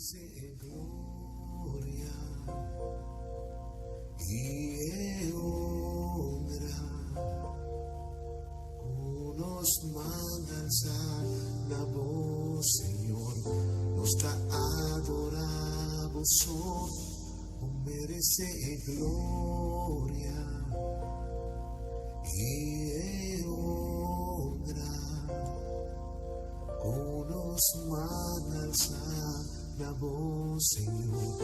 Merece e gloria y e honra cu nos manda alza na bo Señor. Nos ta adora bo so, bo merece e gloria y e honra. Ku nos man alsá na bo, Señor,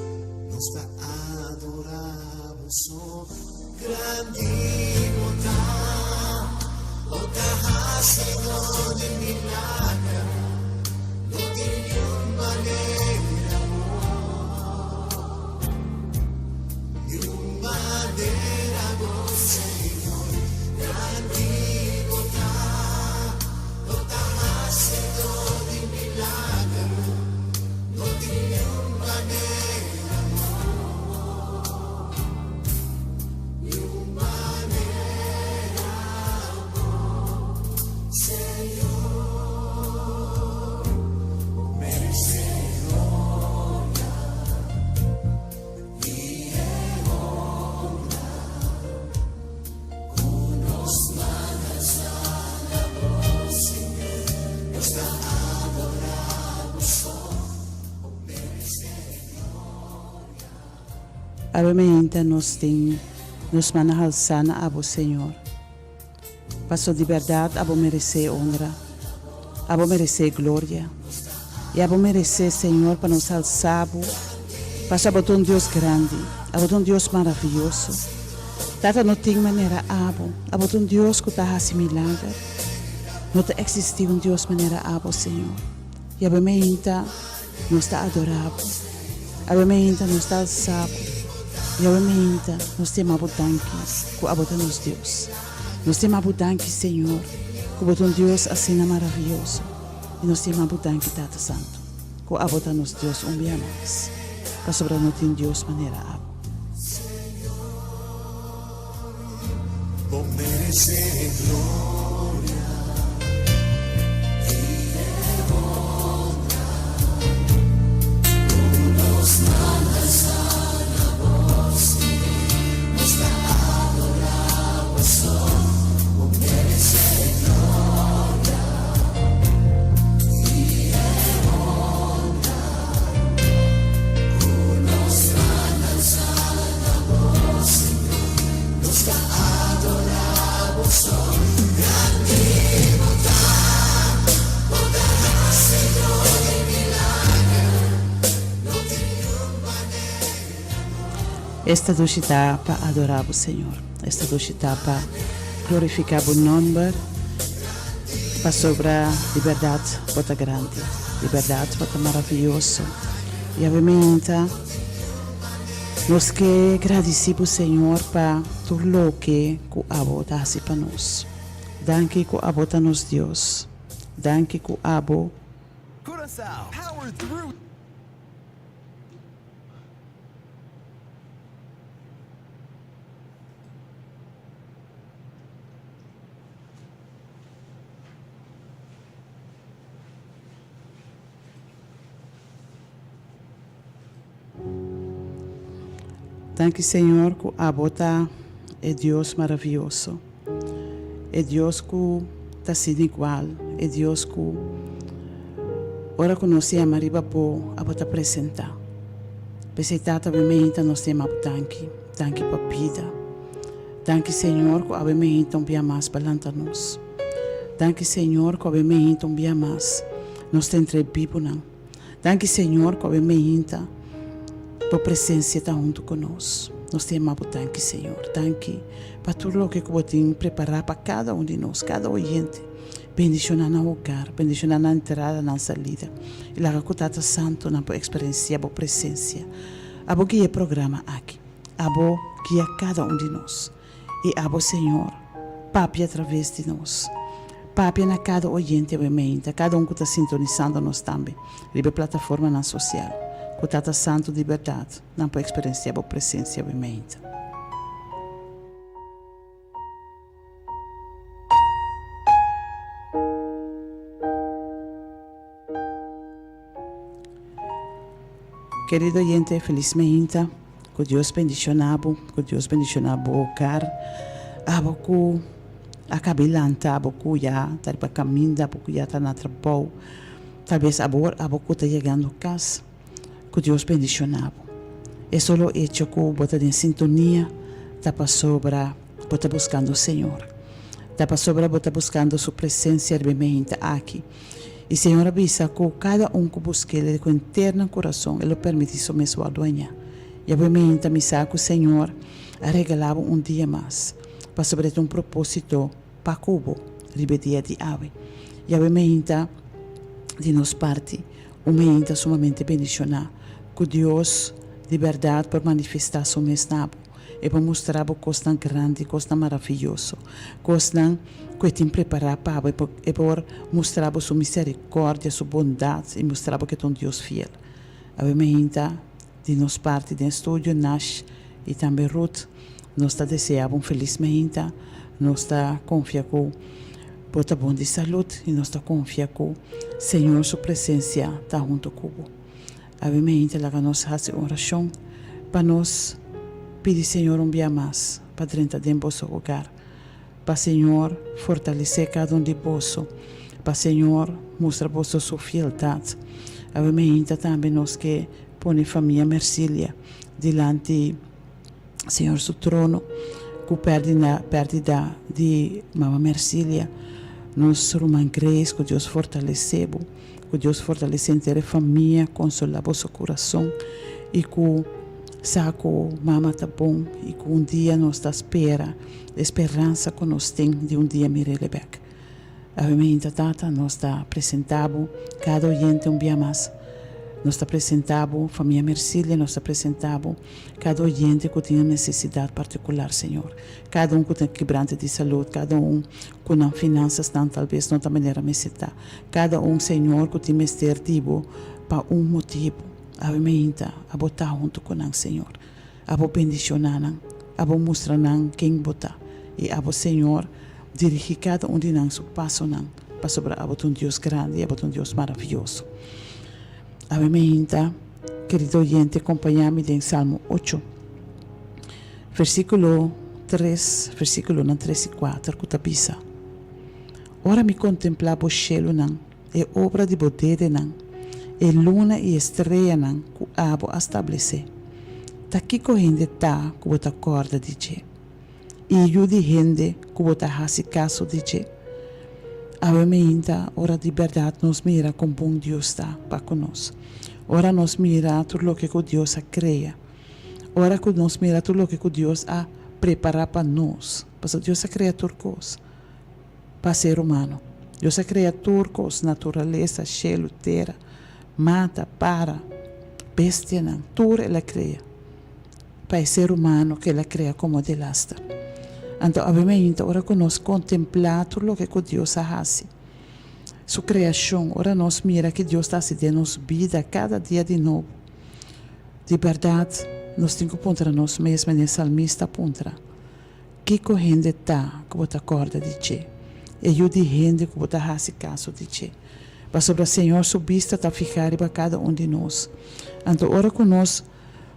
nos ta adorá bo so. Grandi bo ta, bo ta hasidó di milager, no tin niun manera bo, niun manera bo, Señor. Grandi bo ta. Bo ta hasedó di milagro, no tin niun manera bo, niun manera bo, Señor. Bo meresé gloria i e honra. Ku nos man alsá na bo, Señor, nos ta adorá bo so, bo meresé gloria. Awe mainta nos tin nos man halsá na abo, Señor, paso di bèrdat abo meresé onra, abo meresé gloria, i abo meresé, Señor, pa nos halsá bo, paso abo ta un Dios grandi, abo ta un Dios maravioso. Tata no tin manera abo. Abo ta un Dios ku ta hasi milager. No ta eksistí un Dios manera abo, Señor. I awe meinta nos ta adorá bo. Awe meinta nos ta alsá bo. I awe meinta nos ta yama bo danki ku abo ta nos Dios. Nos ta yama bo danki, Señor, ku bo ta un Dios asina maravioso. I nos ta yama bo danki, Tata Santu, ku abo ta nos Dios un bia mas, pasobra no tin Dios manera abo. Bo merece gloria y e honra. Cu nos man alsa na bo, Señor, nos ta adora bo so. Bo merece gloria y e honra. Ku nos man alsá na bo, Señor, nos ta adorá bo so. Grandi bo ta, bo ta hasedó di milager, no tin niun manera bo. Esta dushi ta pa adorá bo, Señor. Esta dushi ta pa glorifiká bo nòmber, pasobra di bèrdat bo ta grandi, di bèrdat bo ta maravioso. I awe meinta nos ke gradisí bo, Señor, pa tur loke ku abo ta hasi pa nos. Danki ku abo ta nos Dios. Danki ku abo. Danki Señor ku abo ta e Dios maravioso, e Dios ku ta sin igual, e Dios ku ora ku nos yama riba bo, abo ta presenta. P'esei Tata bo meinta nos ta yama bo danki, danki pa bida. Danki Señor ku awe meinta un bia mas pa lanta nos. Danki Señor ku awe meinta un bia mas nos ta entre bibunan. Danki Señor ku awe meinta bo presencia ta huntu ku nos. Nos ta yama bo danki Señor. Danki pa tur loke ku bo tin prepara pa kada un di nos, kada oyente. Bendiciona nan hogar, bendiciona nan entrada, nan salida. I laga ku Tata Santo nan por experencia bo presencia. Abo guia e programa aki. Abo guia kada un di nos. I abo Señor, papia atraves di nos. Papia na kada oyente awe meinta, kada un ku ta sintonisando nos tambe riba e plataformanan sosial. Ku Tata Santu di bèrdat nan por eksperensiá bo presensia awe meinta. Kerido oyente, felis meinta. Ku Dios bendishoná bo, ku Dios bendishoná bo hogar. Abo ku a kabi lanta, abo ku ya ta riba kaminda, abo ku ya ta na trabou, talbes abo abo ku ta yegando kas, ku Dios bendishoná bo. E solo echo ku bo ta den sintonia ta pasobra bo ta buskando Señor. Ta pasobra bo ta buskando Su presensia riba e meinta aki. I Señor a bisa ku kada un ku busk'El ku henter nan kurason, E lo permití su mes wòrdu hañá. I awe meinta mi sa ku Señor a regalá bo un dia mas, pasobra e tin un propósito pa ku bo riba e dia di awe. I awe meinta, di nos parti, un meinta sumamente bendishoná, ku Dios di bèrdat por manifestá su mes na bo. E por mustra bo kosnan grandi, kosnan maravioso, kosnan ku e tin prepará pa bo. E por mustra bo su miserikòrdia, su bondat i mustra bo ku e ta un Dios fiel. Awe mainta di nos parti den studio, Nash i tambe Ruth, nos ta deseá bo un felis mainta. Nos ta konfia ku bo ta bon di salud i nos ta konfia ku Señor su presensia ta huntu ku bo. Awe mainta laga nos hasi un orashon pa nos pidi Señor un bia mas pa drenta den boso hogar, pa Señor fortalesé kada un di boso, pa Señor mustra boso su fieldat. Awe mainta tambe nos ke pone famia Mercilia dilanti Señor su trono ku pèrdida pèrdida di mama Mercilia. Nos ruman Grace ku Dios fortalesé bo. Ku Dios fortalesé henter e famia, konsolá boso kurason i ku sa ku mama ta bon i ku un dia nos ta spera, e speransa ku nos tin di un dia mir'el bèk. Awe mainta Tata, nos ta presentá bo kada oyente un bia mas. Nos ta presentá bo famia Mercilia, nos ta presentá bo kada oyente ku tin un nesesidat partikular, Señor. Kada un ku ta kibrante di salud, kada un ku nan finansasnan talbes no ta manera mester ta. Kada un, Señor, ku tin mester di Bo pa un motibu. Awe mainta, Abo ta huntu ku nan, Señor. Abo bendishoná nan. Abo mustra nan ken Bo ta. I Abo, Señor, dirigí kada un di nan su pasonan, pasobra Abo ta un Dios grandi i Abo ta un Dios maravioso. Awe mainta, kerido oyente, kompañá mi den Salmo ocho, versíkulo tres, versíkulonan tres i kuater, ku ta bisa, Ora mi kontemplá bo shelunan, e obra di bo dedenan, e luna i e streanan ku abo a stablesé, ta kiko hende ta ku bo ta kòrda di dje, i e yu di hende ku bo ta hasi kaso di dje? Awe meinta ora di bèrdat nos mira kon bon Dios ta pa ku nos, ora nos mira tur loke ku Dios a krea, ora ku nos mira tur loke ku Dios a prepará pa nos, pasobra Dios a krea tur kos. Pa ser humano. Dios a crea tur cos, naturalesa, shelu, tera, mata, para, bestianan, tur el a crea pa e ser humano cu el a crea como delaster. Anto awe mainta ora cu nos contempla tur loke cu Dios a haci, su creacion, ora nos mira ki Dios ta haci den nos bida cada dia di nobo, di berdad nos tin cu puntra nos mes manera e salmista a puntra, Kiko hende ta ku bo ta kòrda di dje? E yu di hende ku bo ta hasi kaso di dje? Pasobra Señor su bista ta fihá riba kada un di nos. Anto ora ku nos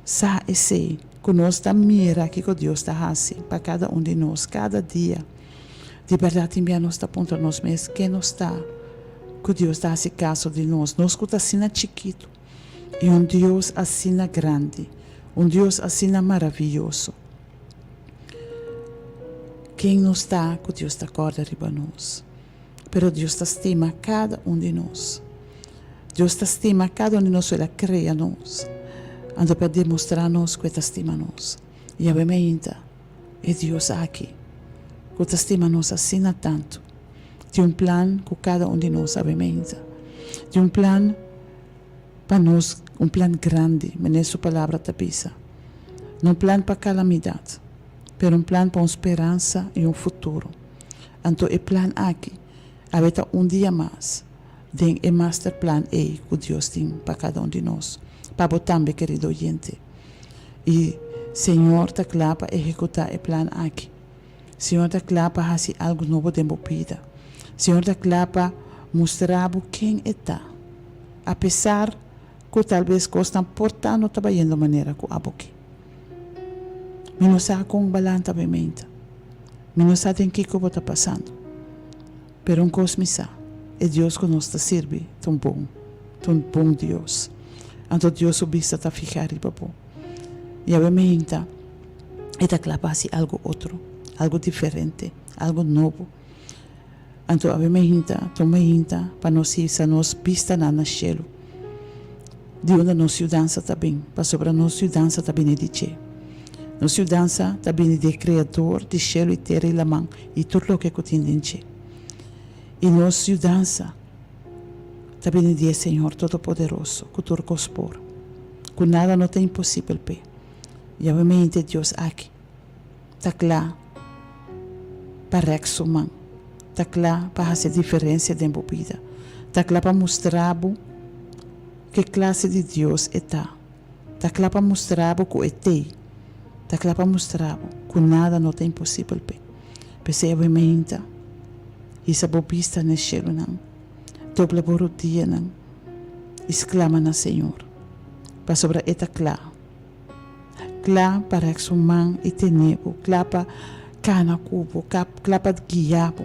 sa esei, ku nos ta mira kiko Dios ta hasi pa kada un di nos kada dia, di bèrdat tin bia nos ta puntra nos mes, Ken nos ta ku Dios ta hasi kaso di nos, nos ku ta asina chikitu i un Dios asina grandi, un Dios asina maravioso? Ken nos ta ku Dios ta kòrda riba nos? Pero Dios ta stima kada un di nos. Dios ta stima kada un di nos, El a krea nos anto pa demostrá nos ku E ta stima nos. I awe mainta e Dios aki ku ta stima nos asina tantu tin un plan ku kada un di nos awe mainta. Tin un plan. Pa nos un plan grandi, manera su Palabra ta bisa. No un plan pa kalamidat, pero un plan pa un speransa i un futuro. Anto e plan aki awe ta un dia mas den e master plan ei ku Dios tin pa kada un di nos, pa bo tambe, kerido oyente. I Señor ta kla pa ehekutá e plan aki. Señor ta kla pa hasi algu nobo den bo bida. Señor ta kla pa mustra bo ken E ta. Apesar ku talbes kosnan por ta no ta bayendo manera ku abo ke. Mi no sa kon balanta bo e meinta. Mi no sa den kiko bo ta pasando. Pero un kos mi sa, e Dios ku nos ta sirbi ta un bon, ta un bon Dios. Anto Dios su bista ta fihá riba bo. Yahweh meinta e ta kla pa hasi algu otro, algu diferente, algu nobo. Anto awe meinta ta un meinta pa nos hisa nos bistanan na shelu, di unda nos yudansa ta bin, pasobra nos yudansa ta bini di dje. Nos yudansa ta bini di e Kreador di shelu i tera i laman i tur loke ku tin den dje. I nos yudansa ta bini di e Señor Todopoderoso, ku tur kos por, ku nada no ta imposibel p'e. Yahweh meinta e Dios aki. Ta kla pa rèk su man. Ta kla pa hasi diferensia den bo bida. Ta kla pa mustra bo ke klase di Dios e ta. Ta kla pa mustra bo ku e t'ei. Ta kla pa mustra bo ku nada no ta imposibel p'e. P'esei awe meinta, hisa bo bista n'e shelunan, dobla bo rudianan i sklama na Señor, pasobra e ta kla. Kla pa rèk su man i tene bo, kla pa kana ku bo, kla pa guia bo,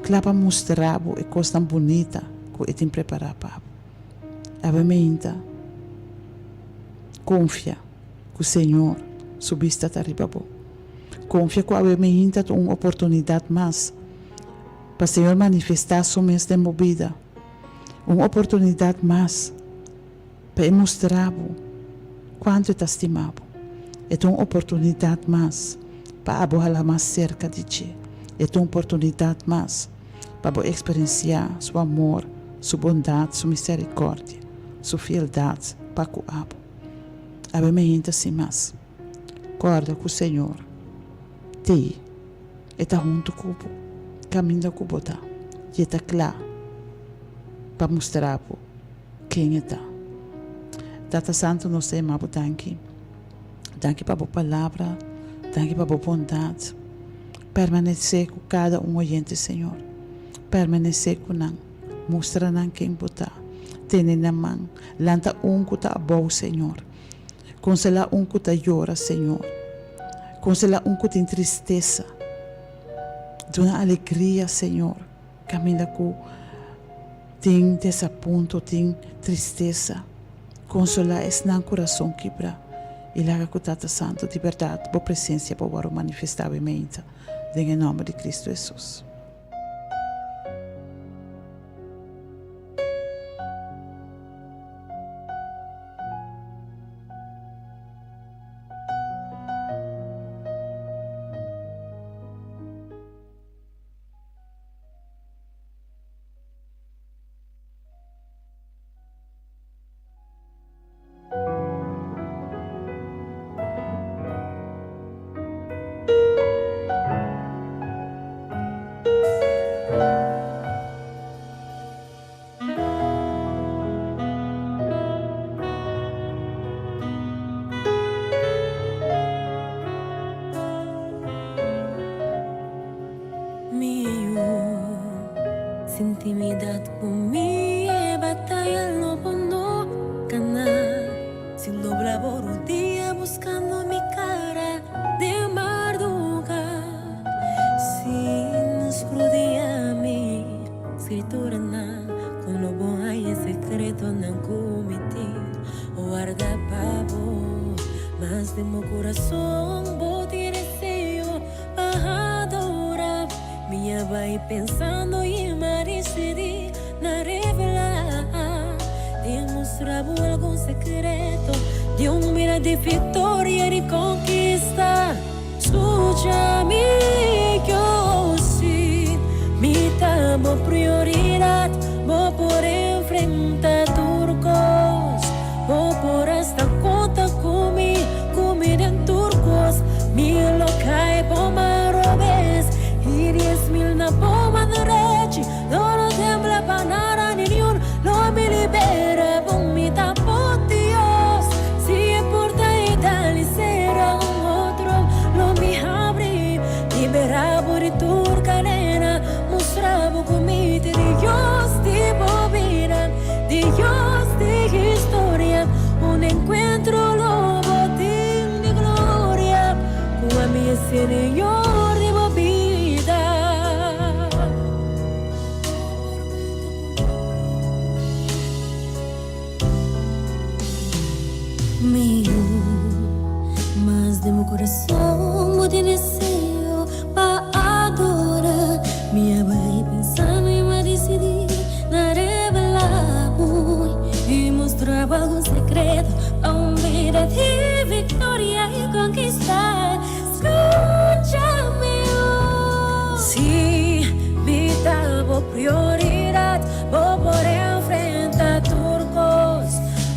kla pa mustra bo e kosnan bunita ku e tin prepará pa bo. Awe meinta, konfia ku Señor su bista ta riba bo. Konfia ku awe meinta ta un oportunidat mas pa Señor manifestá su mes den bo bida, un oportunidat mas. Pa e mustra bo kuantu e ta stima bo. E ta un oportunidat mas pa abo hala mas serka di dje. E ta un oportunidat mas pa bo eksperensiá su amor, su bondat, su miserikòrdia, su fieldat pa ku abo. Awe meinta sin mas, kòrda ku Señor t'ei. E ta huntu ku bo, kaminda ku bo ta, i e ta kla pa mustra bo. Ken e ta? Tata Santu nos ta yama bo danki. Danki pa bo palabra, danki pa bo bondat. Permanece ku kada un oyente Señor. Permanece ku nan. Mustra nan ken bo ta. Tene nan man. Lanta un ku ta abou Señor. Konsolá un ku ta yora Señor. Konsolá un ku tin tristesa. Duna alegria Señor. Kaminda ku tin desapunto, tin tristesa, konsolá esnan kurason kibrá i laga ku Tata Santu di bèrdat bo presensia por wòrdu manifestá awe meinta, den e nòmber di Kristu Hesus. Mi yu, sin timidat ku mi e bataya lo bo no gana. Sin dobla bo rudia buskando mi kara den marduga. Sin skrudia mi skrituranan kon lo bo haña sekretonan ku mi tin warda pa bo. Mas den bo kurason bo tin deseo. Pa adora mi a bai pensando y m'a dicidi na revela. Di mustra bo algun secreto di un bida di victoria di conquista. Scucha mi yo si mi ta bo prioridad bo por enfrenta tur cos. Bo por hasta conta cu mi, cu mi den tur cos. Mi lo cay bo man robes y 10,000 na bo man derechi. No lo tembla pa nada ni niun, lo mi libera bo, mi ta bo Dios. Si e porta e dal y cera un otro lo mi habri. Libera bo di tur cadena, mustra bo cu mi ta Dios di bo bida, Dios. Señor di bo bida. Mi yu, mas den bo kurason bo tin deseo pa adora. Mi a bai pensando i mi a disidí na revelá bo i mustra bo algun sekreto pa un bida di viktoria i konkista. Skucha mi yu. Si mi ta bo prioridat, bo por enfrenta tur kos.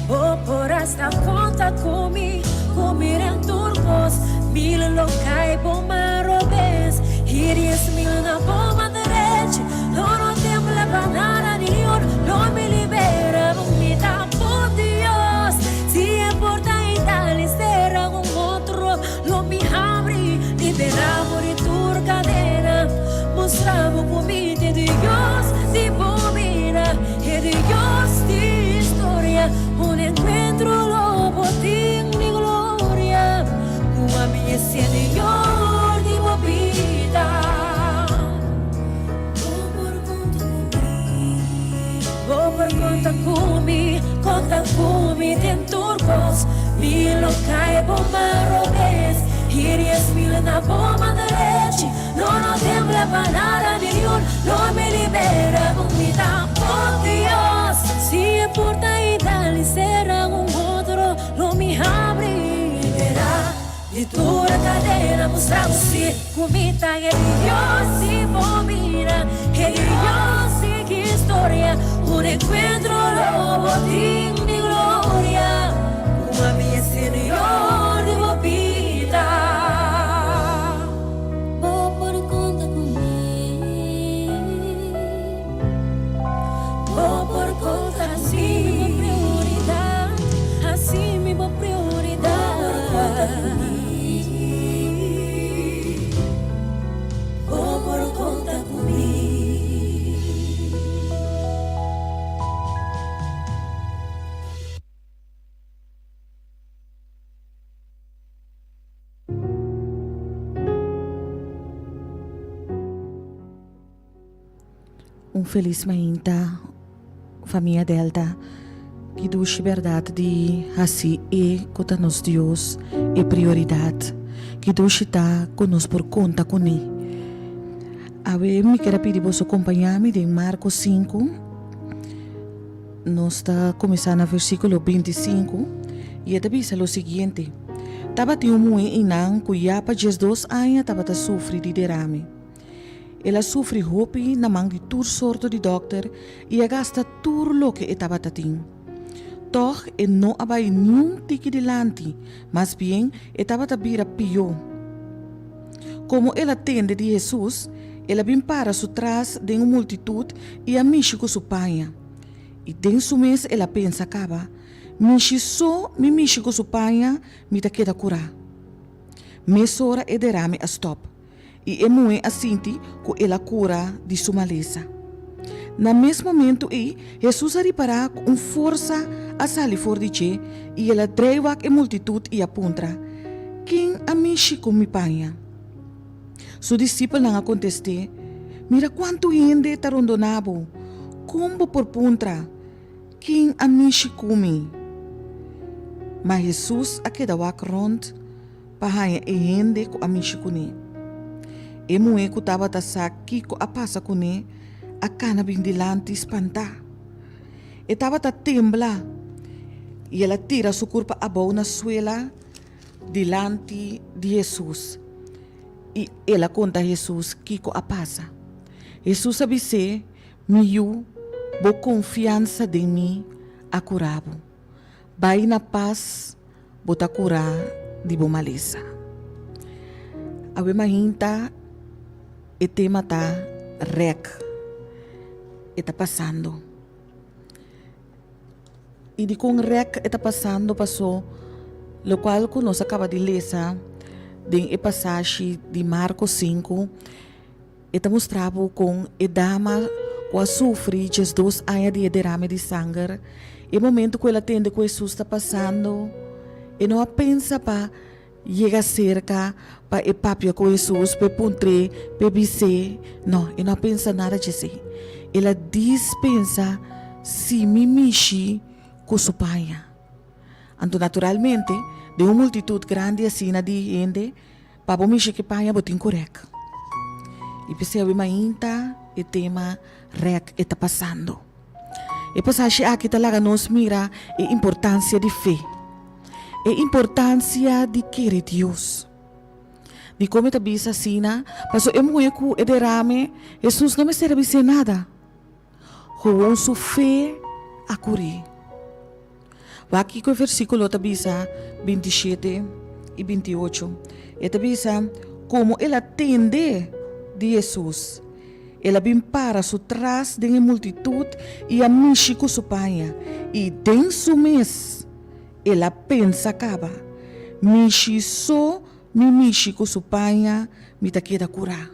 Bo por hasta konta ku mi, ku mi den tur kos. Mil lo kai bo man robes i 10,000 na bo man derechi. Lo no tembla pa nada ni un lo mi libera bo. Mi ta bo Dios. Si e porta i tal i sera un otro lo mi habri. Libera bo di tur kadena. Mustra bo ku mi ta e Dios di bo bida, e Dios di historia. Un enkuentro lo bo tin di gloria ku ami e Señor di bo bida. Bo por konta ku mi, bo por konta ku mi, konta ku mi den tur kos. Mi lo kai bo man robes i 10,000 na bo man derechi. Lo no tembla pa nada ni un lo mi libera ku mi ta bo Dios. Si e porta i dal i sera un otro lo mi habri. Libera di tur kadena mustra bo si ku mi ta e Dios di bo bida, e Dios di ki historia. Un enkuentro lo bo tin di gloria ku ami e Señor di bo bida. Bo por konta ku mi. Bo por konta ku mi. Bo prioridat, hasi mi bo prioridat. Bo por konta ku mi. Bo por konta ku mi. Un felis mainta famia Delta. Ki dushi bèrdat di hasi e ku ta nos Dios e prioridat. Ki dushi ta ku nos por konta kuné. Awe mi kier a pidi boso kompañá mi den Marko sinku. Nos ta kuminsá na versíkulo 25 i e ta bisa lo siguiente, Tabatin un muhé einan ku ya pa 12 aña tabata sufri di derame. El a sufri hopi na man di tur sorto di dòkter i a gasta tur loke e tabata tin. Tòg e no a bai niun tiki dilanti, mas bien e tabata bira pió. Komo el a tende di Hesus, el a bin para su tras den un multitut i a mishi ku su paña. I den su mes el a pensa kaba, Mishi so mi mishi ku su paña, mi ta keda kurá. Mesora e derame a stòp, i e muhé a sinti ku el a kura di su malesa. Na mes momentu ei, Hesus a ripará ku un forsa a sali for di dje i el a drei wak e multitut i a puntra, Ken a mishi ku mi paña? Su disipelnan a kontest'é, Mira kuantu hende ta rondoná bo, kon bo por puntra, Ken a mishi ku mi? Ma Hesus a keda wak rònt pa haña e hende ku a mishi kuné. E muhé ku tabata sa kiko a pasa kuné a kana bin dilanti spantá. E tabata tembla i el a tira su kurpa abou na suela dilanti di Hesus i el a konta Hesus kiko a pasa. Hesus a bis'é, Mi yu, bo konfiansa den mi a kura bo. Bai na pas, bo ta kurá di bo malesa. Awe mainta e tema ta rèk e ta pasando. I dikon rèk e ta pasando pasó lokual ku nos a kaba di lesa den e pasashi di Marko sinku, E ta mustra bo kon e dama ku a sufri 12 aña di e derame di sanger, e momento ku el a tende ku Hesus ta pasando, e no a pensa pa. yega serka pa e papia ku Hesus, pa e puntr'é, pa e bis'é. No, e no a pensa nada djesei. El a dis pensa, Si mi mishi ku su paña. Anto naturalmente, den un multitut grandi asina di hende, pa bo mishi ku e paña bo tin ku rèk. I p'esei awe mainta e tema rèk e ta pasando. E pasashi aki ta laga nos mira e importansia di fe, e importansia di kere Dios. Dikon mi ta bisa asina? Pasobra e muhé ku e derame, Hesus no mester a bis'é nada. Gewoon su fe a kur'é. Wak kiko e versíkulo ta bisa, bintishete i bintiocho. E ta bisa, Komo el a tende di Hesus, el a bin para su tras den e multitut i a mishi ku su paña, i den su mes el a pensa kaba, Mishi so mi mishi ku su paña, mi ta keda kurá.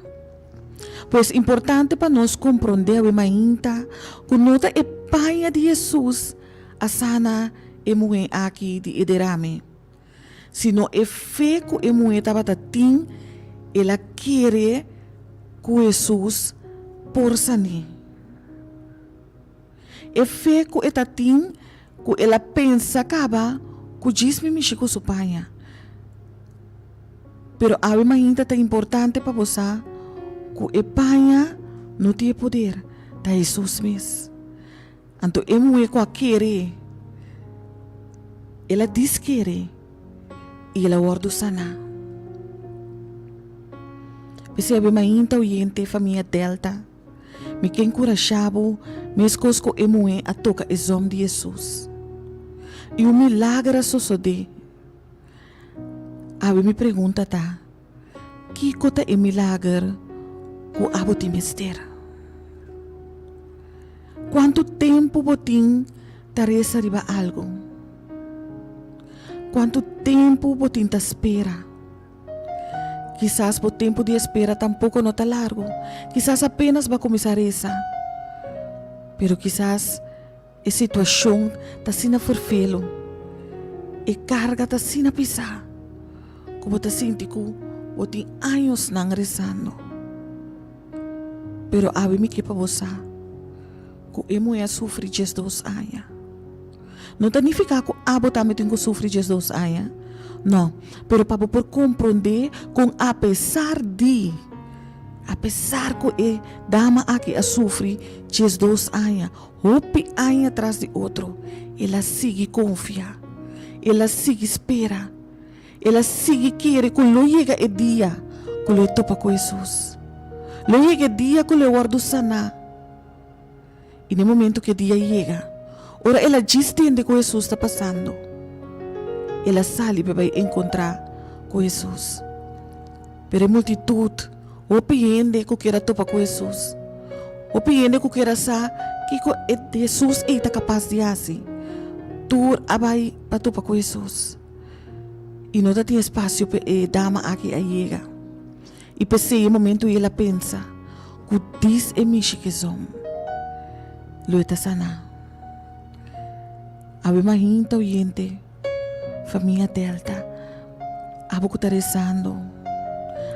Pues importante pa nos komprondé awe mainta ku no ta e paña di Hesus a sana e muhé aki di e derame, sino e fe ku e muhé tabata tin, el a kere ku Hesus por san'é. E fe ku e ta tin ku el a pensa kaba ku djis mi mishi ku su paña. Pero awe mainta ta importante pa bo sa ku e paña no tin e poder, ta Hesus mes. Anto e muhé ku a kere, el a diskere i el a wòrdu saná. P'esei awe mainta oyente famia Delta. Mi ke enkurashá bo meskos ku e muhé a toka e zòm di Hesus. I un milager a sosodé. Awe mi pregunta ta, Kiko ta e milager ku abo tin mester? Kuantu tempu bo tin ta resa riba algu? Kuantu tempu bo tin ta spera? Kisas bo tempu di espera tampoko no ta largu. Kisas apenas bo a kuminsá resa. Pero kisas e situashon ta asina ferfelu, e karga ta asina pisá, ku bo ta sinti ku bo tin añosnan resando. Pero awe mi ke pa bo sa ku e muhé a sufri diesdos aña. No ta nifiká ku abo tambe tin ku sufri diesdos aña. No, pero pa bo por komprondé kon apesar di, apesar ku e dama aki a sufri diesdos aña, hopi aña tras di otro, el a sigui konfia, el a sigui spera, el a sigui kere ku lo yega e dia ku lo e topa ku Hesus. Lo yega e dia ku lo e wòrdu saná. I na e momento ku e dia yega, ora el a djis tende ku Hesus ta pasando, el a sali pa bai enkontrá ku Hesus. Pero e multitut, hopi hende ku kier a topa ku Hesus, hopi hende ku kier a sa kiko e Hesus ei ta kapas di hasi, tur a bai pa topa ku Hesus. I no ta tin espasio pa e dama aki a yega. I p'esei e momentu ei el a pensa ku dis e mishi kezon lo e ta saná. Awe mahinta oyente, famia Delta, abo ku ta rezando,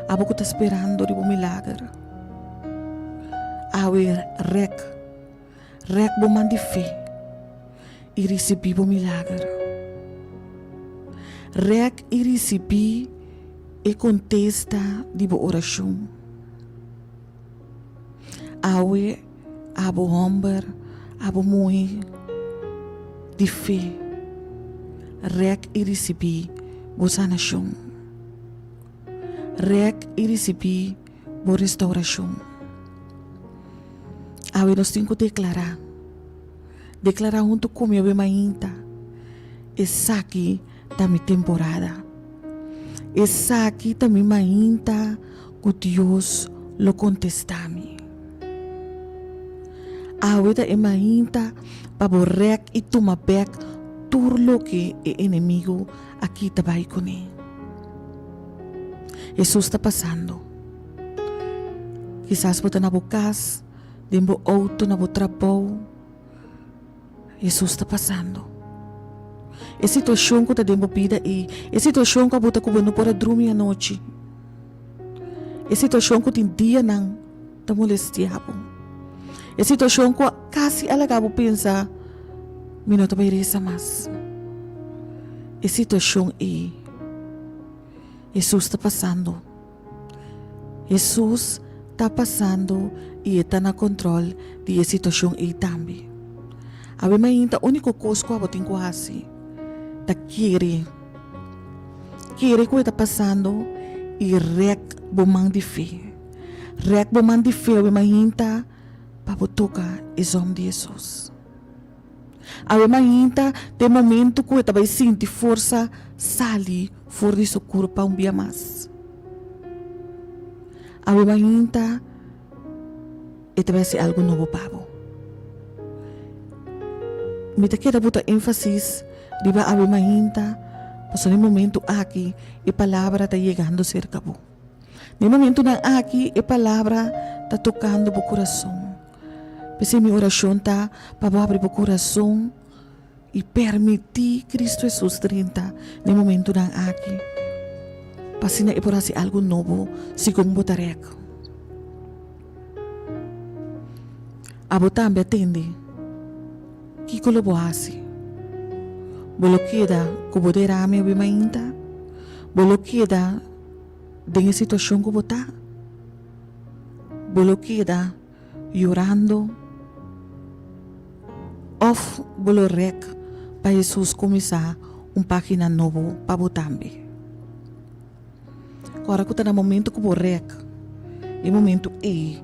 abo ku ta sperando riba un milager, awe rèk. Rèk bo man di fe i risibí bo milager. Rèk i risibí e kontesta di bo orashon. Awe abo hòmber, abo muhé di fe, rèk i risibí bo sanashon. Rèk i risibí bo restaurashon. Awe nos tin ku deklará. Deklará huntu ku mi awe mainta, Esaki ta mi temporada. Esaki ta mi mainta ku Dios lo kontestá mi. Awe ta e mainta pa bo rèk i tuma bèk tur loke e enemigu a kita bai kuné. Hesus ta pasando. Kisas bo ta na bo kas, den bo outo, na bo trabou. Hesus ta pasando. E situashon ku ta den bo bida ei, e situashon ku a buta ku bo no por a drumi anochi, e situashon ku tin dianan ta molestia bo, e situashon ku kasi a laga bo pensa, Mi no ta bai resa mas. E situashon ei, Hesus ta pasando. Hesus ta pasando i e ta na kontròl di e situashon ei tambe. Awe mainta úniko kos ku abo tin ku hasi ta kere. Kere ku e ta pasando i rèk bo man di fe. Rèk bo man di fe awe mainta pa bo toka e zòm di Hesus. Awe mainta ta e momento ku e ta bai sinti forsa sali for di su kurpa un bia mas. Awe mainta e ta bai hasi algu nobo pa bo. Mi ta keda buta énfasis riba awe mainta pasobra e momento aki e palabra ta yegando serka bo. Na e momentunan aki e palabra ta tokando bo kurason. P'esei mi orashon ta pa bo habri bo kurason i permití Kristu Hesus drenta na e momentunan aki, pa asina e por hasi algu nobo segun bo ta rèk. Abo tambe a tende kiko lo bo hasi. Bo lo keda ku bo derame awe mainta? Bo lo keda den e situashon ku bo ta? Bo lo keda yorando òf bo lo rèk pa Hesus kuminsá un página nobo pa bo tambe? Ora ku ta na momentu ku bo rèk, e momentu ei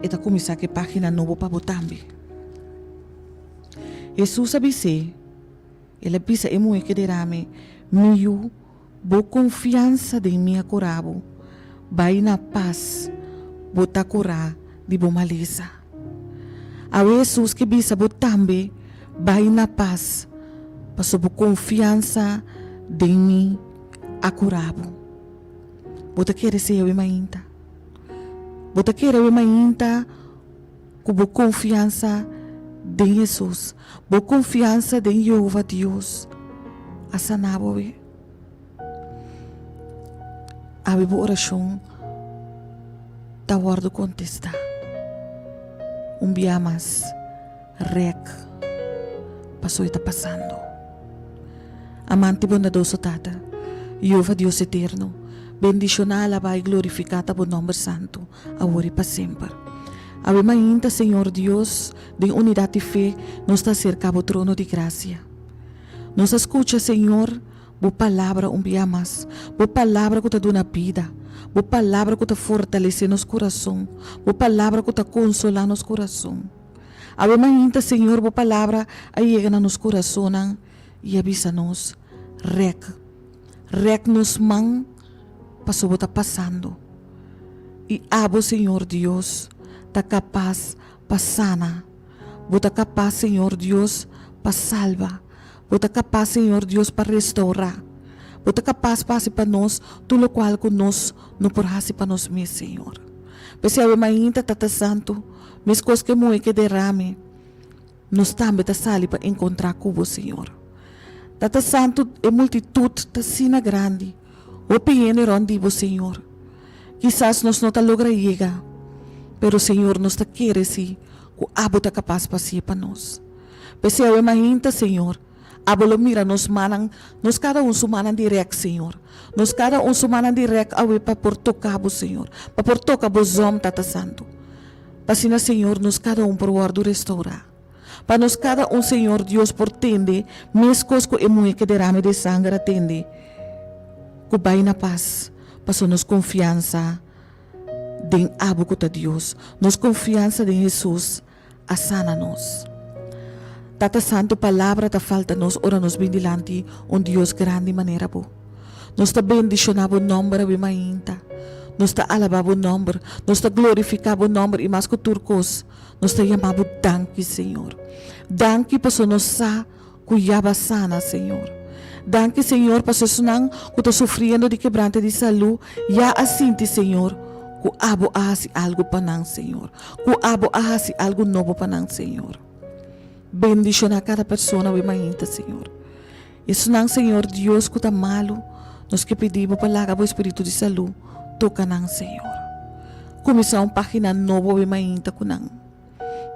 e ta kuminsá ku e página nobo pa bo tambe. Hesus a bis'é, El a bisa e muhé ku derame, Mi yu, Bo konfiansa den mi a kura bo. Bai na pas, bo ta kurá di bo malesa. Awe Hesus ke bisa bo tambe, Bai na pas, pasobra bo konfiansa den mi a kura bo. Bo ta kere esei awe mainta? Bo ta kere awe mainta ku bo konfiansa den Hesus, bo konfiansa den Yehova Dios a sana bo awe? Awe bo orashon ta wòrdu kontestá. Un bia mas, rèk pasobra e ta pasando. Amante bondadoso Tata, Yehova Dios eterno, bendishoná, alabá i glorifiká ta bo nòmber santu, awor i pa semper. Awe mainta, Señor Dios, den unidat di fe, nos ta aserká bo trono di grasia. Nos a skucha, Señor, Bo palabra un bia mas, Bo palabra ku ta duna bida, Bo palabra ku ta fortalesé nos kurason, Bo palabra ku ta konsolá nos kurason. Awe mainta, Señor, Bo palabra a yega na nos kurasonnan i a bisa nos, Rèk, rèk nos man pasobra Bo ta pasando. I Abo, Señor Dios, ta kapas pa sana. Bo ta kapas, Señor Dios, pa salba. Bo ta kapas, Señor Dios, pa restourá. Bo ta kapas pa hasi pa nos tur lokual ku nos no por hasi pa nos mes, Señor. P'esei awe mainta, Tata Santu, meskos ku e muhé ke derame, nos tambe ta sali pa enkontrá ku Bo, Señor. Tata Santu, e multitut ta asina grandi, hopi hende rònt di Bo, Señor. Kisas nos no ta logra yega, pero Señor nos ta kere si ku Abo ta kapas pa hasié pa nos. P'esei awe mainta, Señor, Abo lo mira nos mannan, nos kada un su mannan di rèk, Señor. Nos kada un su mannan di rèk awe pa por toka Bo, Señor, pa por toka Bo zòm, Tata Santu. Pa asina, Señor, nos kada un por wòrdu restourá. Pa nos kada un, Señor Dios, por tende meskos ku e muhé ke derame di sanger a tende, ku bai na pas, pasobra nos konfiansa den Abo ku ta Dios, nos konfiansa den Hesus a sana nos. Tata Santu, palabra ta falta nos ora nos bin dilanti un Dios grandi manera Bo. Nos ta bendishoná Bo nòmber awe mainta. Nos ta alabá Bo nòmber, nos ta glorifiká Bo nòmber i mas ku tur kos, Nos ta yama bo danki, Señor. Danki paso nos sa ku ya ba sana, Señor. Danki, Señor, paso esunnan ku ta sufriendo di kebrante di salú ya a sinti, Señor, ku abo a hasi algu pa nan, Señor. Ku abo a hasi algu nobo pa nan, Señor. Bendishoná kada persona awe mainta, Señor. Esnan, Señor Dios, ku ta malu, nos ke pidi Bo pa laga Bo Espíritu di salú toka nan, Señor. Kuminsá un página nobo awe mainta ku nan.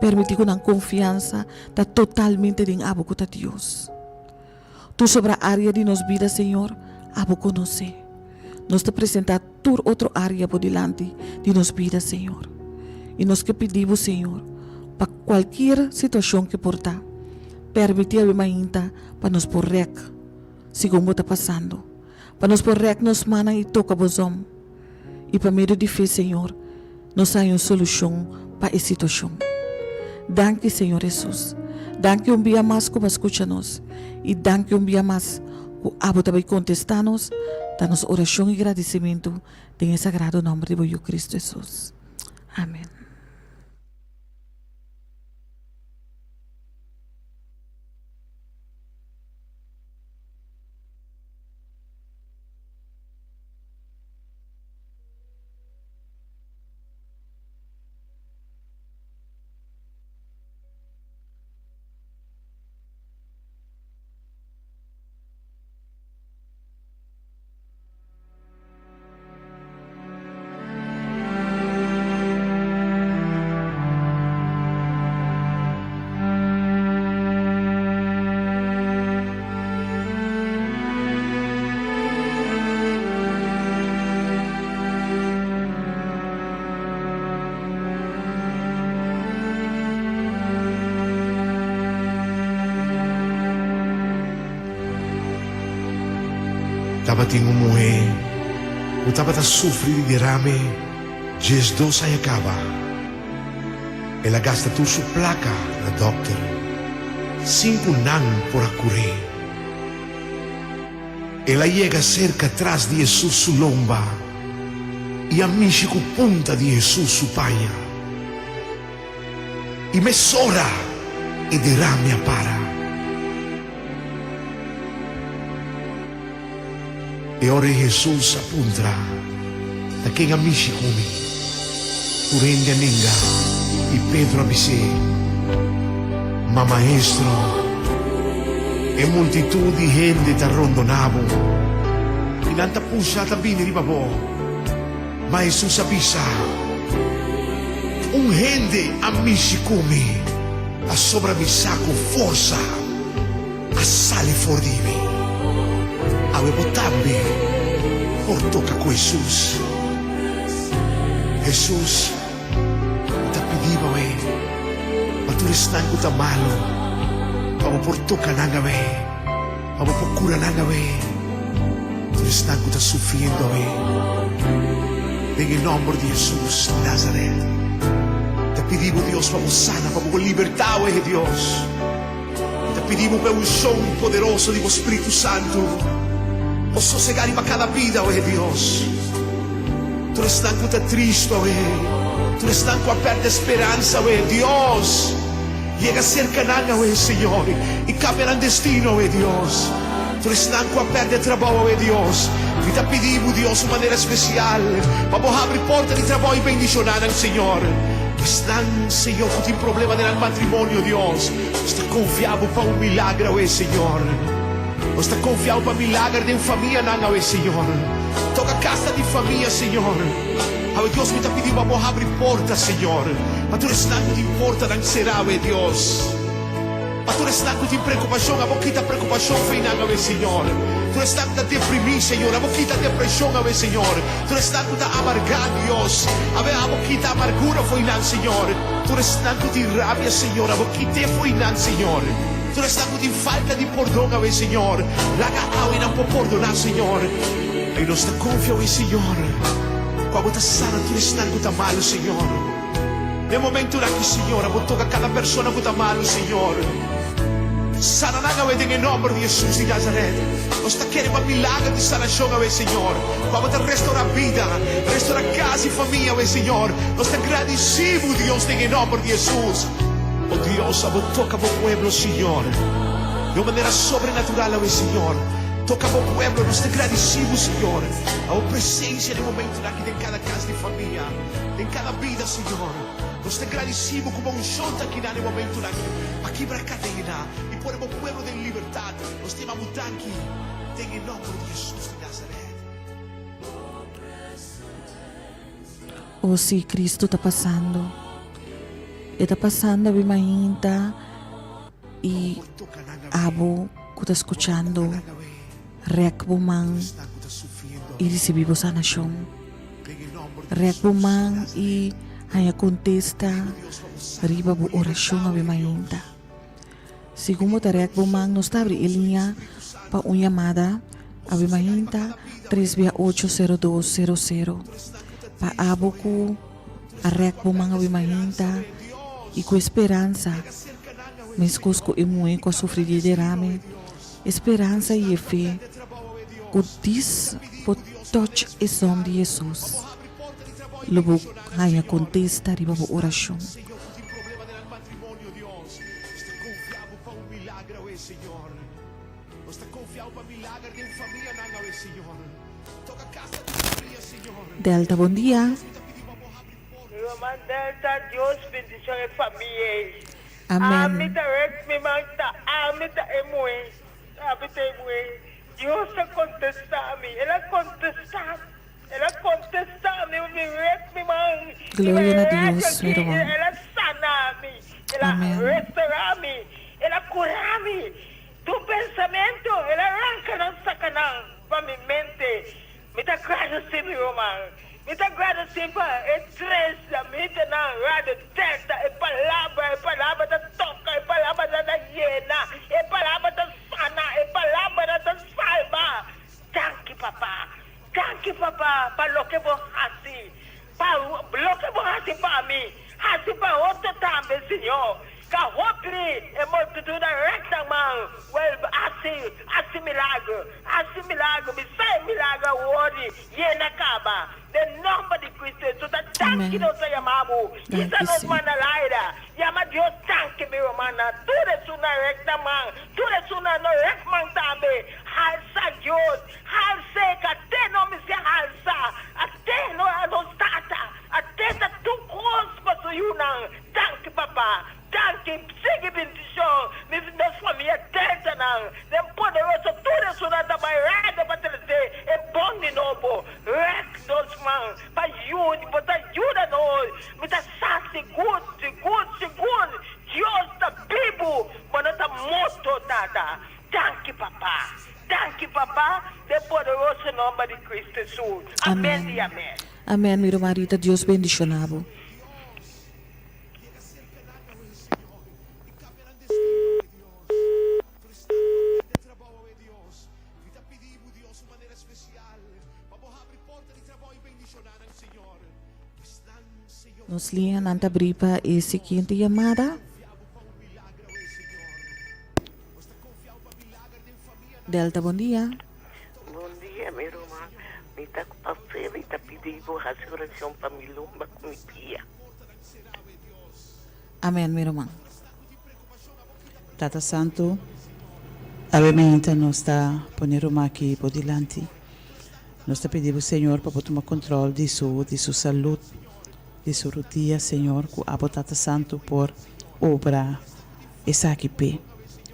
Permití ku nan konfiansa ta totalmente den Abo ku ta Dios. Tur sobra área di nos bida, Señor, Abo konosé. Nos ta presentá tur otro área Bo dilanti di nos bida, Señor. I nos ke pidi Bo, Señor, pa kualkier situashon ke por ta, permití awe mainta pa nos por rèk segun Bo ta pasando, pa nos por rèk nos mannan i toka Bo zòm. I pa medio di fe, Señor, nos haña un solushon pa e situashon. Danki, Señor Hesus. Danki un bia mas ku bo a skucha nos. I danki un bia mas ku abo ta bai kontestá nos. Ta nos orashon i gradisimentu den e sagrado nòmber di bo Yu Kristu Hesus. Amen. Tabatin un muhé ku tabata sufri di derame diesdos aña kaba. El a gasta tur su plaka na dòkter sin ku nan por a kur'é. El a yega serka tras di Hesus su lomba i a mishi ku punta di Hesus su paña. I mesora e derame a para. E ora ei Hesus a puntra, Ta ken a mishi ku mi? Tur hende a nenga, i Pedro a bis'é, Ma Maestro, e multitut di hende ta rondoná bo, i nan ta pusha ta bini riba bo. Ma Hesus a bisa, Un hende a mishi ku mi, pasobra mi sa ku forsa a sali for di mi. Awe bo tambe por toka ku Hesus. Hesus, mi ta pidi bo awe pa tur esnan ku ta malu, pa bo por toka nan awe, pa bo por kura nan awe, tur esnan ku ta sufriendo awe. Den e nòmber di Hesus di Nazaret, ta pidi bo, Dios, pa bo sana, pa bo libertá awe, Dios. Mi ta pidi bo pa e unshon poderoso di bo Spiritu Santu por sosegá riba kada bida, oe Dios. Tur esnan ku ta tristu awe, tur esnan ku a pèrdè speransa awe, Dios, yega serka nan awe, Señor, i kambia nan destino awe, Dios. Tur esnan ku a pèrdè trabou awe, Dios, mi ta pidi bo, Dios, un manera spesial pa bo habri porta di trabou i bendishoná nan, Señor. Esnan, Señor, ku tin problema den nan matrimonio, Dios, nos ta konfia Bo pa un milager awe, Señor. Nos ta konfia Bo pa milager den famianan awe, Señor. Toka kasa di famia, Señor. Awe, Dios, mi ta pidi Bo pa Bo habri porta, Señor, pa tur esnan ku tin portanan será awe, Dios. Pa tur esnan ku tin preokupashon, abo kita preokupashon fei nan awe, Señor. Tur esnan ku ta deprimí, Señor, abo kita depreshon awe, Señor. Tur esnan ku ta amargá, Dios, awe abo kita amargura fo'i nan, Señor. Tur esnan ku tin rabia, Señor, abo kit'é fo'i nan, Señor. Tur esnan ku tin falta di pordon awe, Señor, laga awe nan por pordoná, Señor. I nos ta konfia awe, Señor, ku abo ta sana tur esnan ku ta malu, Señor. Den momentunan aki, Señor, abo toka kada persona ku ta malu, Señor. Sana nan awe den e nòmber di Hesus di Nazaret. Nos ta kere pa milager di sanashon awe, Señor. Ku abo ta restorá bida, restorá kas i famia awe, Señor. Nos ta gradisí Bo, Dios, den e nòmber di Hesus. O Dios, abo toka Bo pueblo, Señor, di un manera sobrenatural awe, Señor. Toka bo pueblo. Nos ta gradisí bo, Señor, pa bo presensia den momentunan aki den kada kas di famia, den kada bida, Señor. Nos ta gradisí bo ku bo unshon ta akinan den momentunan aki pa kibra kadena i pone bo pueblo den libertat. Nos ta yama bo danki den e nòmber di Hesus di Nazaret. O si, Cristo ta pasando. E ta pasando abi mainta i abo ku ta skuchando rèk bo man i risibí bo sanashon. Rèk bo man i haña kontesta riba bo orashon abi mainta. Segun bo ta rèk bo man nos ta abri e liña pa un yamada awe mainta tres bia ocho sero dos sero sero pa abo ku a rèk bo man awe mainta i ku e speransa meskos ku e muhé ku a sufri di e derame e speransa i e fe ku dis bo touch e sòm di Hesus lo bo haña kontesta riba bo orashon. Nos ta confia bo pa un milagro awe, Señor. Nos ta confia bo pa milager den famianan awe, Señor. Toca casa di famia, Señor. Delta bon dia. Dios, mi ta pidi bo abo habri porta, Ruman Delta, Dios bendicion e famia ei. Amen. Ami ta rek mi man ta ami ta e muhe. Ami ta e muhe. Dios a contesta mi. El a contesta mi. El a contesta mi, mi rek mi man. Gloria na Dios, mi ruman. El a sana mi, el a restora mi, el a cura mi. Tur pensamento el a ranca nan saca nan pa mi mente. Mi ta gradeci mi ruman. Mi ta gradeci pa e tres amitonan Radio Delta. E palabra, e palabra ta toca, e palabra ta yena, e palabra ta sana, e palabra ta salba. Danki papa. Danki papa pa loke bo hasi pa loke bo hasi pa mi hasi pa otro tambe Señor ka hopi e multitud a rek nan man wel hasi hasi milagro hasi milagro mi sa e milagro a wordi yena kaba den nomber di Cristo Jesus ta danki Amen. nos ta yama bo Danki isa nos Señor. manda laida yama Dios danki mi rumannan tur esunnan rek nan man tur esunnan no rek man tambe halsa Dios Hals'é ka te no mester halsa, a te no a nos Tata, a te ta tur kos pa su yunan. Danki Papa, danki, sigui bendishon mi nos famia Deltanan den poderoso tur esunnan ta bai radio pa trese e bon di nobo. Rek nos man pa yud bo ta yuda nos, mi ta sa sigur sigur sigur Dios ta bibu bo no ta morto Tata. Danki Papa. Danki Papa den poderoso nomber di Cristo Jesus. Amen Amen. y amen. Amen mi ruman Rita Dios bendiciona bo. Yega serka nan awe, Señor, i kambia nan destino awe, Dios. Tur esnan ku a pèrdè trabou awe, Dios, mi ta pidi bo, Dios, un manera spesial pa bo habri porta di trabou i bendishoná nan, Señor. Esnan, Señor, ku Nos tin liñanan ta problema den bri pa e matrimonio, Dios, siguiente nos ta yamada. konfia bo pa un milagro awe, Señor. Delta bon dia. Bon dia mi ruman mi ta pa fe mi ta pidi bo hasi oracion pa mi lumba cu mi pia. Amen mi ruman. Tata Santu, awe mainta nos ta pone ruman aki bo dilanti. Nos ta pidi bo Señor pa bo tuma control di su di su salud, di su rudia Señor, cu abo Tata Santu por obra Esaki p'e,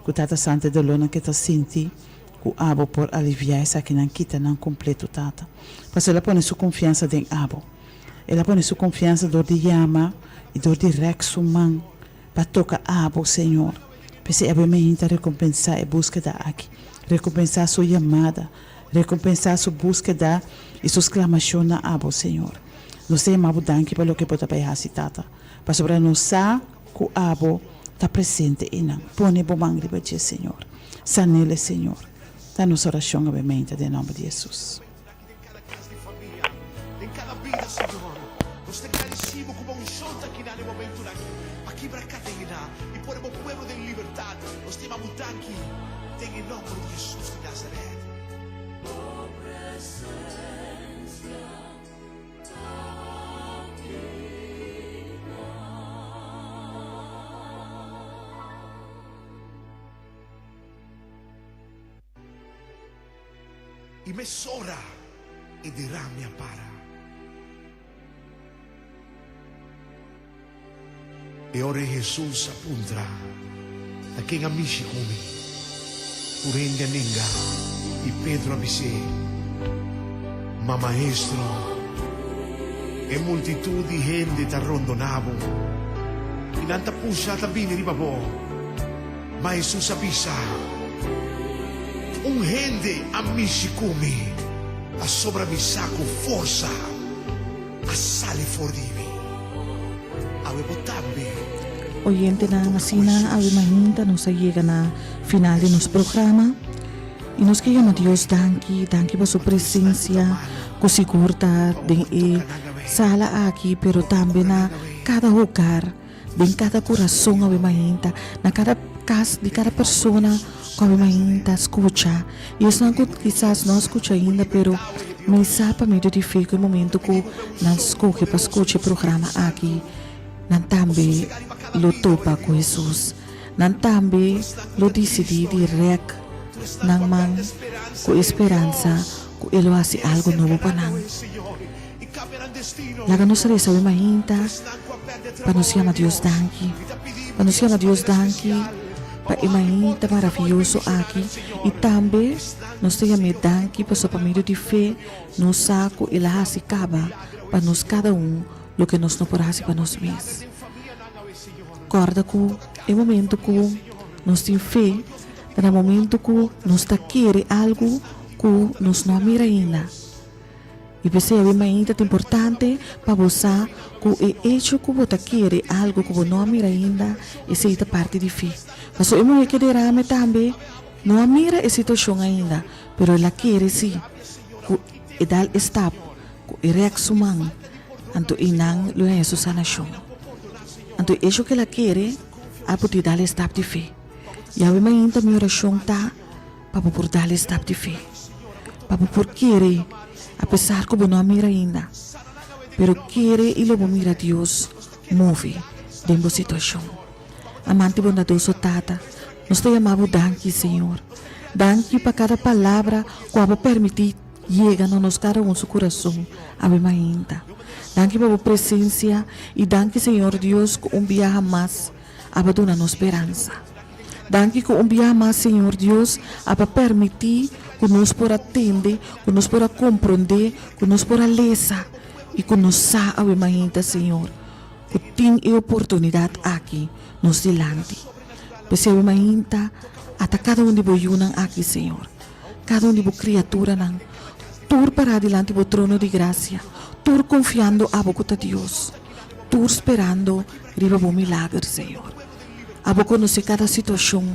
ku Tata Santu e dolónan ke ta sinti, ku abo por aliviá esakinan kita nan kompleto, Tata. Pasobra el a pone su konfiansa den abo. El a pone su konfiansa dor di yama i dor di rèk su man pa toka abo, Señor. P'esei abo e mehin ta rekompensá e búskeda aki, rekompensá su yamada, rekompensá su búskeda i su sklamashon na abo, Señor. Nos ta yama bo danki pa loke bo ta bai hasi, Tata, pasobra nos sa Ku abo ta presente einan. Pone bo man riba dje, Señor. Sanele, Señor. Ta nos orashon awe meinta den nomber di Hesus. Den kada kas di famia, den kada bida, Señor. Nos ta gradisí Bo ku Bo unshon ta kina den momentunan aki pa kibra kadena i pone Bo pueblo den libertat. Nos ta yama Bo danki den e nomber di Hesus di Nazaret. I mesora e derame a para. E ora ei Hesus a puntra, Ta ken a mishi ku mi? Tur hende a nenga, i Pedro a bis'é, Ma Maestro, e multitut di hende ta rondoná bo, i nan ta pusha ta bini riba bo. Ma Hesus a bisa, Un hende a mishi ku mi, pasobra mi sa ku forsa a sali for di mi. Awe bo tambe por Oyentenan, toka ku asina awe Hesus. mainta nos a yega na final di nos programa i nos ke yama Dios danki, danki pa su presensia ku sigur ta den e sala aki pero tambe na kada hogar. Den kada kurason awe mainta, na kada kas di kada persona ku awe mainta skucha. I esnan ku kisas no a skucha ainda, pero mi sa pa medio di fe ku e momento ku nan skohe pa skucha e programa aki, nan tambe lo topa ku Hesus. Nan tambe lo disidí di rèk nan man ku e speransa ku e lo hasi algu nobo pa nan. Laga nos resa awe mainta pa nos yama Dios danki. Pa nos yama Dios danki pa e mainta maravioso aki i tambe nos ta yam'é danki pasobra pa medio di fe nos sa ku el a hasi kaba pa nos kada un loke nos no por hasi pa nos mes. Kòrda ku e momento ku nos tin fe ta na momento ku nos ta kere algu ku nos no a mira ainda. I p'esei awe mainta ta importante pa bo sa ku e echo ku bo ta kere algu ku bo no a mira ainda, esei ta parti di fe. Pasobra e muhé ke derame tambe no a mira e situashon ainda, pero el a kere sí ku e dal e stap, ku e rèk su man, anto einan lo haña su sanashon. Anto e echo ku el a kere a pudi dal e stap di fe. I awe mainta mi orashon ta. Pa bo por dal e stap di fe. Pa bo por kere, apesar ku bo no a mira ainda. Pero kere i lo bo mira Dios move den bo situashon. Amante bondadoso Tata, nos ta yama bo danki, Señor. Danki pa kada palabra ku abo permití yega na nos kada un su kurason awe mainta. Danki pa bo presensia i danki, Señor Dios, ku un biaha mas abo duna nos speransa. Danki ku un bia mas Señor Dios a pa permití ku nos por a tende, ku nos por a komprondé, ku nos por a lesa i ku nos sa awe mainta Señor ku tin e oportunidat aki nos dilanti. P'esei awe mainta ata kada un di bo yunan aki Señor, kada un di bo kriaturanan, tur pará dilanti bo trono di grasia, tur konfiando abo ku ta Dios, tur sperando riba bo milager Señor. Abo konosé kada situashon.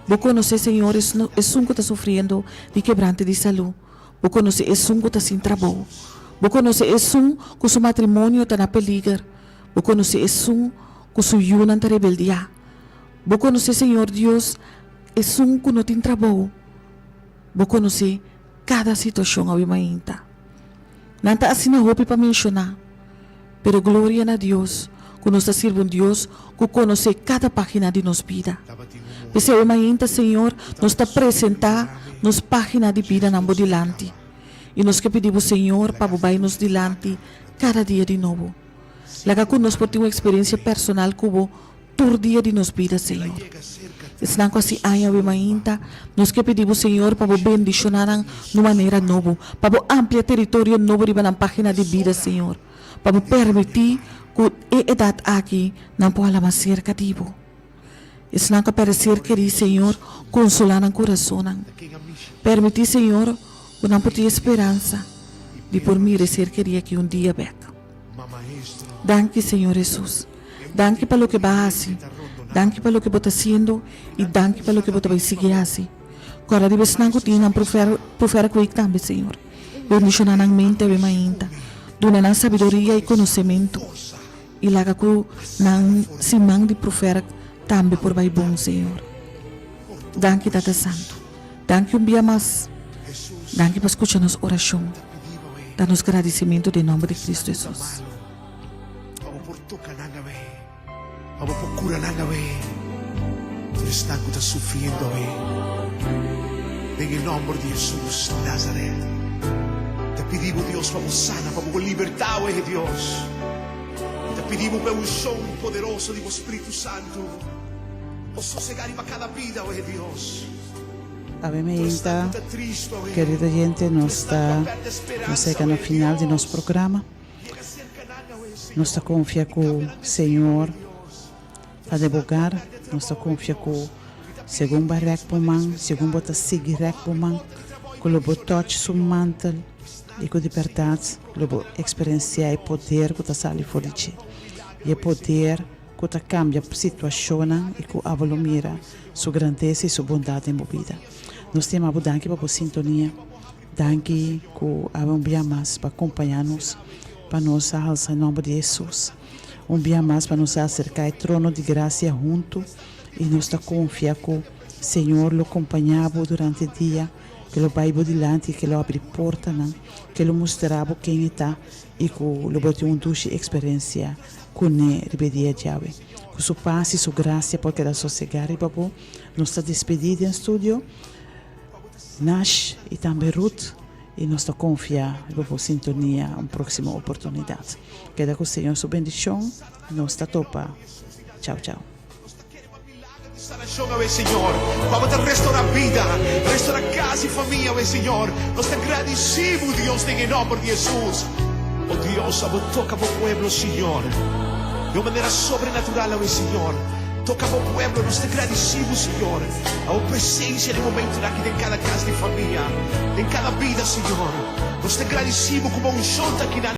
Bo konosé, Señor, esun ku ta sufriendo di kebrante di salú. Bo konosé esun ku ta sin trabou. Bo konosé esun ku su matrimonio ta na peliger. Bo konosé esun ku su yunan ta rebeldiá. Bo konosé, Señor Dios, esun ku no tin trabou. Bo konosé kada situashon awe mainta. Nan ta asina hopi pa menshoná. Pero gloria na Dios ku nos ta sirbi un Dios ku konosé kada página di nos bida. P'esei awe mainta, Señor, nos ta presentá nos página di bida nan bo dilanti. I nos ke pidi bo, Señor, pa bo bai nos dilanti kada dia di nobo. Laga ku nos por tin un eksperensia personal ku bo tur dia di nos bida, Señor. Esnan ku hasi aña awe mainta, nos ke pidi bo, Señor, pa bo bendishoná nan n'un manera nobo, pa bo amplia teritorio nobo riba nan página di bida, Señor, pa bo permití ku e edat aki nan por hala mas serka di bo. Esnan ku a pèrdè ser kerí, Señor, konsolá nan kurasonnan. Permití, Señor, ku nan por tin e speransa di por mira e ser kerí aki un dia bèk. Danki Señor Hesus. Danki pa loke bo a hasi. Danki pa loke bo ta hasiendo i danki pa loke bo ta bai sigui hasi. Kòrda riba esnan ku tin nan profer ku ei tambe, Señor. Bendishoná nan mente awe mainta. Duna nan sabiduria i konosementu i laga ku nan siman di profer tambe por bai bon, Señor. Danki Tata Santu. Danki un bia mas. Danki pa skucha nos orashon. Ta nos gradisimentu den nomber di Kristu Hesus. Pa bo por toka nan awe, pa bo por kura nan awe, tur esnan ku ta sufriendo awe, den e nomber di Hesus di Nazaret. pidi Bo, Dios, pa Bo sana, pa Bo libertá awe, Dios. Mi ta pidi Bo pa e unshon poderoso di Bo Spiritu Santu por sosegá riba kada bida awe, Dios. Awe meinta, kerido oyente, nos ta nos yega na final di nos programa. Nos ta konfia ku Señor ta den bo hogar. Nos ta konfia ku segun bo a rèk bo man, segun bo ta sigui rèk bo man, ku lo bo touch su mantel i ku di bèrdat lo bo eksperensiá e poder ku ta sali for di dje. I e poder ku ta kambia situashonnan i ku abo lo mira su grandesa i su bondat den bo bida. Nos ta yama bo danki pa bo sintonia. Danki ku awe un bia mas pa kompañá nos pa nos a halsa e nòmber di Hesus. Un bia mas pa nos a aserká e trono di grasia huntu i nos ta konfia ku Señor lo kompañá bo durante e dia, ke lo bai bo dilanti i ke lo abri portanan, ke lo mustra bo ken e ta i ku lo bo tin un dushi eksperensia kuné riba e dia djawe. Ku su pas i su grasia por keda sosegá riba bo. Nos ta despedí den studio. Nash y tambe Ruth y nos ta confia riba bo sintonia un proximo oportunidad. Keda cu Señor su bendicion nos ta topa. Chao chao. Nos ta kere pa milager di sanacion awe Señor, pa bo ta restora bida, restora cas y famia awe Señor. Nos ta gradici bo Dios den e nomber di Jesus. O Dios abo toca bo pueblo Señor di un manera sobrenatural awe Señor. Toca bo pueblo, nos ta gradici bo Señor. Pa bo presencia den momentonan aki den cada cas di famia, den cada bida, Señor. Nos ta gradicibo cu bo unshon ta akinan.